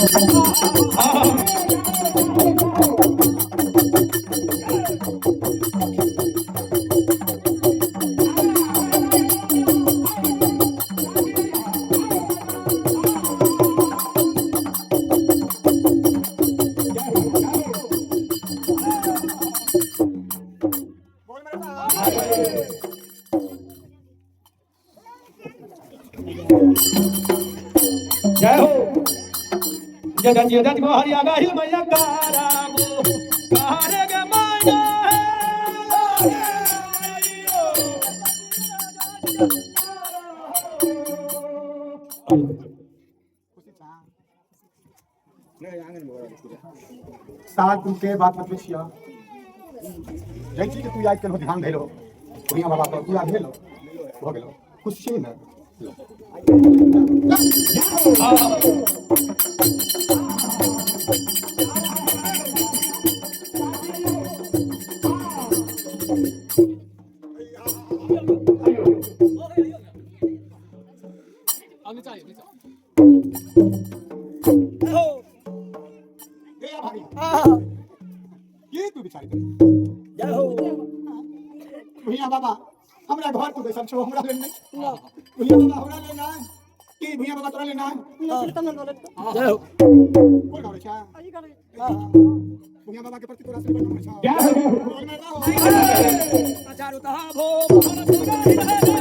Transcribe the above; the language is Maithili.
जय हो। जय जय जय हरिया गाहिल मैया कारा गो कारे गे माया। साल तू के बात मतलब छिया जै चीज के तू याद केलहो, ध्यान धैलो भुइयां बाबा पर पूरा भेलो भऽ गेलो, खुश छी ने? की तू विचार करी? भुइयां बाबा हमरा घर तू बैसल छो, हमरा लेल नहीं। भुइयां बाबा हमरा लेल नहीं की? भुइयां बाबा तोरा लेल नहीं? जय हो। कोन गाँव रे छा? भुइयां बाबा के प्रति तोरा से बड़ नम्र छा। जय हो। बोल में रहो। चारु तहा भो।